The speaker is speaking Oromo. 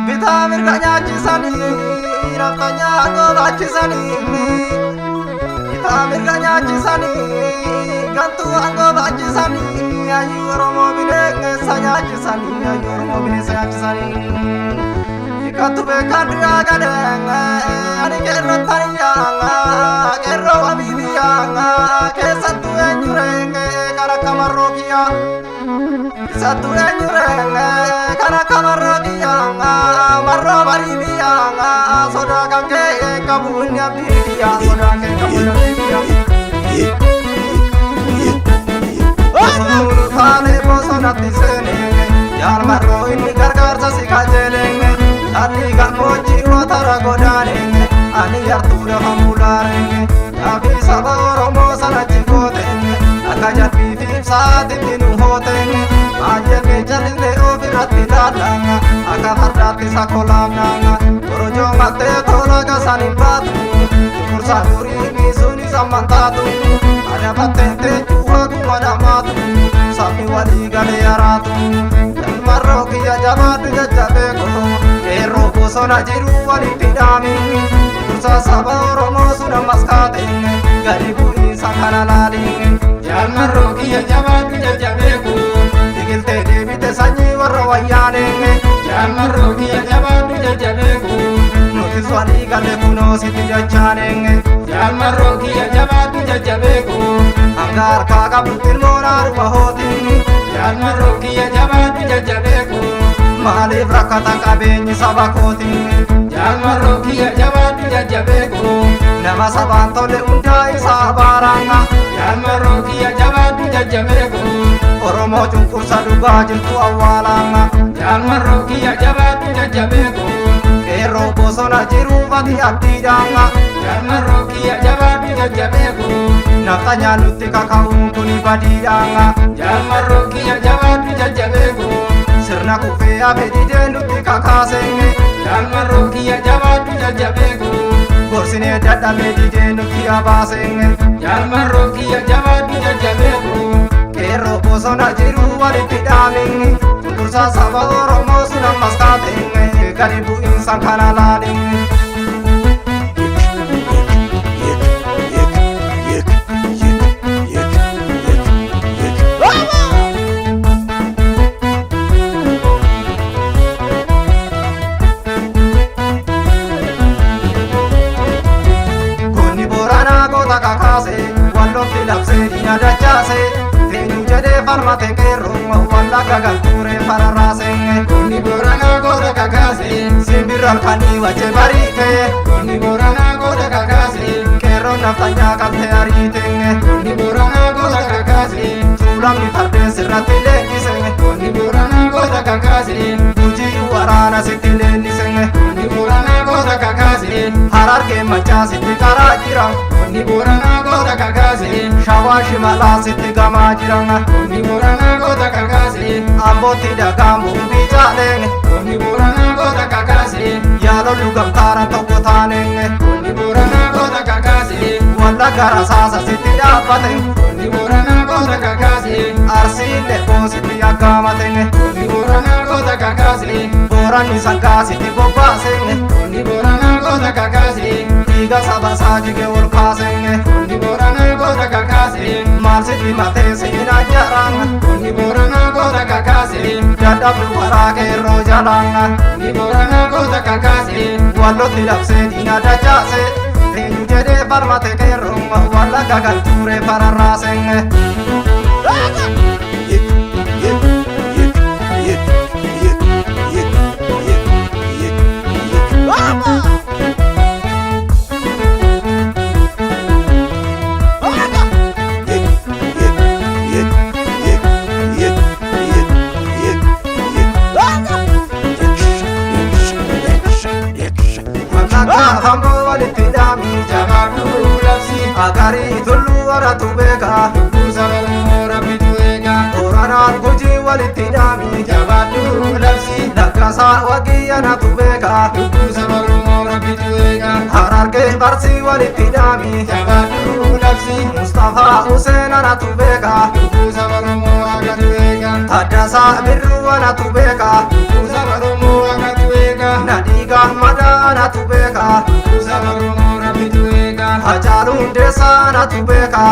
Bitaa mirga nyaachisanii naftanyaa gobaachisanii bitaa mirga nyaachisanii gantuu aangoo baachisanii ayyuu Oromoo bineensa nyaachisanii ayyuu Oromoo bineensa nyaachisanii. Hiikattu beekan du'aa galee ani qeerroo taniyaa qeerroo wabii biyyaa keessattuu eenyuree kan akka marroo kiyyaa. Isattu eenyuree kan akka marroo kiyyaa marroo barii biyyaa sodaa kan kee qabu inni abdii kiyyaa sodaa kee qabu inni abdii kiyyaa. Bosonuu taane bosonatti seene jaarmarroo inni gargaarsa si kajeelenge dhalli gammoojjii watara godaanenge ani yartuu lafa mulaarenge gaaffii saba Oromoo sana jigootenge akka jabbii fi ibsaatitti nu hootenge maal jennee jallisnee ofirratti laallanga akka fardaatti sakolaamnanga korojoo mattee tola gasan hin baatu cunqursaa durii miisuun isa mantaatu adabatteen teechuu haguma dhamaatu sabni walii galee araatu marroo kiyya jabaadhu jajjabeeko qeerroo bosona jiru walitti dhaami cunqursaa saba Oromoo sun ammas kaate gadi bu'iinsa kana laaliin. Jaalmarroo kiyya jabaadhu jajjabeeku. Biqiltee deebite sanyii warra wayyaanee. Jaalmarroo kiyya jabaadhu jajjabeeku. Nutis walii galee kunoo sitti dachaanee. Jaalmarroo kiyya jabaadhu jajjabeeku. Hanga harkaa qabdutti ilmoon haadhuma hootiin. Jaalmarroo kiyya jabaadhu jajjabeeku. Maaliif rakkata qabeenyi saba kootiin? Jaalmarroo kiyya jabaadhu jajjabeeku. Nama sabaan tole hundaa isaa abaaraanga. Jaalmarroo kiyya jabaadhu jajjabeeku. Oromoo cunqursa dhugaa jirtu awwaalaanga. Jaalmarroo kiyya jabaadhu jajjabeeku. Qeerroo bosona jiruufati abdiidhaanga. Jaalmarroo kiyya jabaadhu jajjabeeku. Nafxanyaa nutti kaka'uun kuni badiidhaanga. Jaalmarroo kiyya jabaadhu jajjabeeku. Sirna kufee hafe didee nutti kakaasenge. Jaalmarroo kiyya jabaadhu jajjabeeku. Gorsinee dadhabee didee nutti abaasenge. Jaalmarroo kiyya jabaadhu jajjabeeku. Qeerroo bosona jiru walitti dhaaminni cunqursaa saba Oromoo sun ammas kaatenge gadi bu'iinsa kana laalinni. Goonni Booranaa goota kakaase wallootti labsee diina dachaase teenyu jedhee falmate qeerroo wallagga galtuuree fararraase. Goonni Booranaa goota kakaase. Simbirra halkanii wajje bariite. Goonni Booranaa goota kakaase. Qeerroon naftanyaa qabte ariite. Goonni Booranaa goota kakaase. Tuulamni fardeen sirratti leenjise. Goonni Booranaa goota kakaase. Gujii waraana sitti leellise. Goonni Booranaa goota kakaase. Harargee macaa sitti karaa jira. Goonni Booranaa goota kakaase. Shawaa shimalaa sitti gamaa jira. Goonni Booranaa goota kakaase. Ambootti dhagaamu biicaaleen. Goonni Booranaa goota kakaase. Yaalollu gamtaara tokko taaneen. Goonni Booranaa goota kakaase. Wallagga rasaasa sitti dhaabbate. Goonni Booranaa goota kakaase. Arsiin lebboo sitti aggaamate. Goonni Booranaa goota kakaase. Booranni sangaa sitti bobbaase. Goonni Booranaa goota kakaase. Dhiiga saba isaa jige ol kaase. Goonni Booranaa goota kakaase. Maal sitti matee seenaa jaraan? Goonni Booranaa goota kakaase. Dadhabdu karaa qeerroo jalaan. Goonni Booranaa goota kakaase. Wallotti labsee diina dachaase. Eenyu jedhee falmate qeerroo wallagga galtuuree fararraase. anatu beeka. Lubbuu saba Oromoo Rabbitu eega. Booranaan Gujii walitti dhaami. Jabaadhu labsi. Laggasaa Wagii anatu beeka. Lubbuu saba Oromoo Rabbitu eega. Harargee Arsii walitti dhaami. Jabaadhu labsi. Mustafaa Huseen anatu beeka. Lubbuu saba Oromoo Waaqatu eega. Taddasaa Birruu anatu beeka. Lubbuu saba Oromoo Waaqatu eega. Nadhii Gammadaa anatu beeka. Lubbuu saba Oromoo Rabbitu eega. Hacaaluu Hundeessaa anatu beeka.